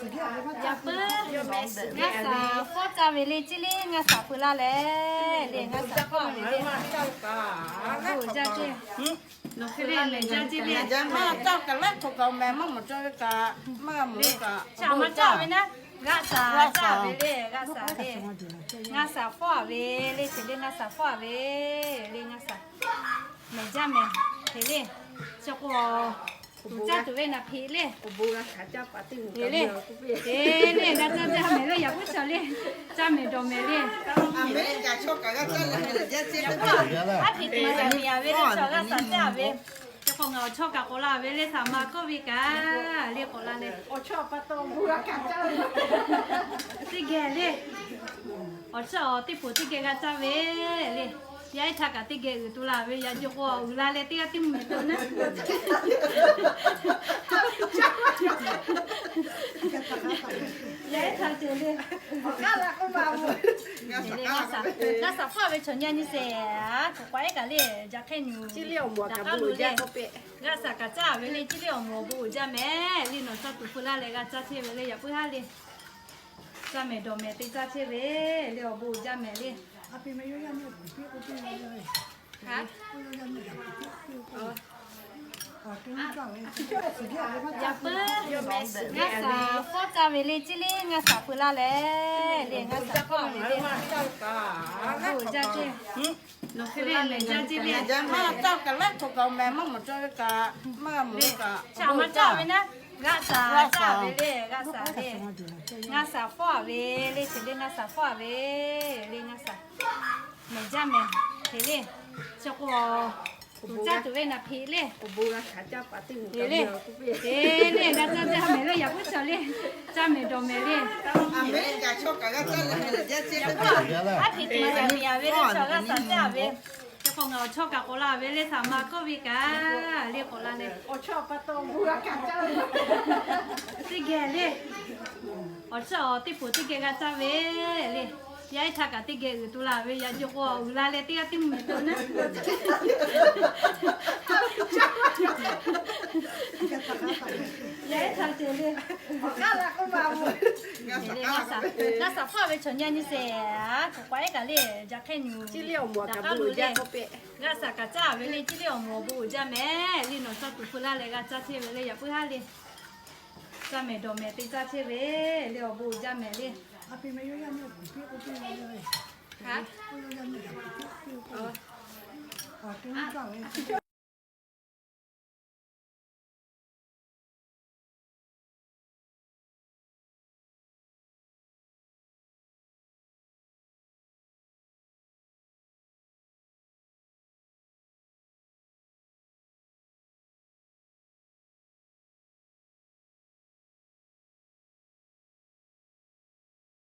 Yaꞈ puiˉ, ngaˇ shaˍ fawˉ caˇ ve le, chi le ngaˇ shaˍ peu laˇ leh le, ngaˇ shaˍ fawˉ ve le. Bon jaˇ ceˇ. Nawˬ hk'e le mehˬ jaˇ ceˇ le. Maˇ caˇ kaꞈ laiˉ hk'awꞈ kaꞈ mehˬ maˇ mawˬ cawˇ ve kaꞈ, maˇ mawˬ ve kaꞈ. Chaꞈ maˇ caˇ ve naˉ, g'aˆ shaˍ caˇ ve le, g'aˆ shaˍ le. Ngaˇ shaˍ fawˉ ve le, chi le ngaˇ shaˍ fawˉ ve le, ngaˇ shaˍ. Mehˬ jaˇ mehˬ, hk'e le. Chi k'o, tuˬ caˇ tuˬ ve naˬ hpeꞈ le. Hk'e le, g'a caˇ jaˇ mehˬ le, yaꞈ puiˉ chaw le. Caˇ mehˬ dawˬ mehˬ le. Aˉ hpeꞈ tuˬ maˍ taˍ ve le, chaw g'aˇ shaˍ caˇ ve. Chi k'o ngaˬ awˬ chawˇ kaꞈ k'awꞈ la ve le, htaꞈ ma kawˇ ve kaꞈ le k'awꞈ la le. Teˇ geh le. Awˬ chawˇ awˬ teˇ poˬ teˇ geh g'a caˇ ve le. Yaˇ ehˉ htaˇ kaꞈ teˇ geh uiˍ tu la ve, yaꞈ ji k'o uiˍ la leh teˇ g'aˇ teˇ mvuhˇ miˬ to naˉ. Yaˇ ehˉ htaˇ ceh le. G'aˇ shaˍ hpawˇ ve chaw nyi nyi sheˍ, k'awꞈ k'awꞈ ehˉ kaꞈ le, jaꞈ hk'ehˇ nyi. Daꞈ k'aˉ lo le. G'aˇ shaˍ kaꞈ caˇ ve le, chi le awˬ moˍ awˬ bon uiˍ jaˇ mehˬ le, nawˬ chaw tuˬ peu laˇ leh g'a caˇ chehˇ ve le, yaꞈ puiˉ haˉ le. Caˇ mehˬ dawˬ mehˬ te caˇ chehˇ ve le, awˬ bon uiˍ jaˇ mehˬ le. Yaꞈ puiˉ, g'aˇ shaˍ fawˉ caˇ ve le, chi le ngaˇ shaˍ peu laˇ leh le, ngaˇ shaˍ fawˉ ve le. Bon jaˇ ceˇ. Nawˬ hk'e le mehˬ jaˇ ceˇ le. Maˇ caˇ kaꞈ laiˉ hk'awꞈ kaꞈ mehˬ maˇ mawˬ cawˇ ve kaꞈ, maˇ mawˬ ve kaꞈ. Chaꞈ maˇ caˇ ve naˉ, g'aˆ shaˍ caˇ ve le, g'aˆ shaˍ le. Ngaˇ shaˍ fawˉ ve le, chi le ngaˇ shaˍ fawˉ ve le, ngaˇ shaˍ. Mehˬ jaˇ mehˬ, hk'e le. Chi k'o, tuˬ caˇ tuˬ ve naˬ hpeꞈ le. Hk'e le, g'a caˇ jaˇ mehˬ le, yaꞈ puiˉ chaw le. Caˇ mehˬ dawˬ mehˬ le. Aˉ hpeꞈ tuˬ maˍ taˍ ve le, chaw g'aˇ shaˍ caˇ ve. Chi k'o ngaˬ awˬ chawˇ kaꞈ k'awꞈ la ve le, htaꞈ ma kawˇ ve kaꞈ le k'awꞈ la le. Teˇ geh le. Awˬ chawˇ awˬ teˇ poˬ teˇ geh g'a caˇ ve le. Yaˇ ehˉ htaˇ kaꞈ teˇ geh uiˍ tu la ve, yaꞈ ji k'o uiˍ la leh teˇ g'aˇ teˇ mvuhˇ miˬ to naˉ. Yaˇ ehˉ htaˇ ceh le. G'aˇ shaˍ fawˉ ve chaw nyi nyi sheˍ, k'awꞈ k'awꞈ ehˉ kaꞈ le, jaꞈ hk'ehˇ nyi. Daꞈ k'aˉ lo le. G'aˇ shaˍ kaꞈ caˇ ve le, chi le awˬ moˍ awˬ bon uiˍ jaˇ mehˬ le, nawˬ chaw tuˬ peu laˇ leh g'a caˇ chehˇ ve le, yaꞈ puiˉ haˉ le. Caˇ mehˬ dawˬ mehˬ te caˇ chehˇ ve le, awˬ bon uiˍ jaˇ mehˬ le.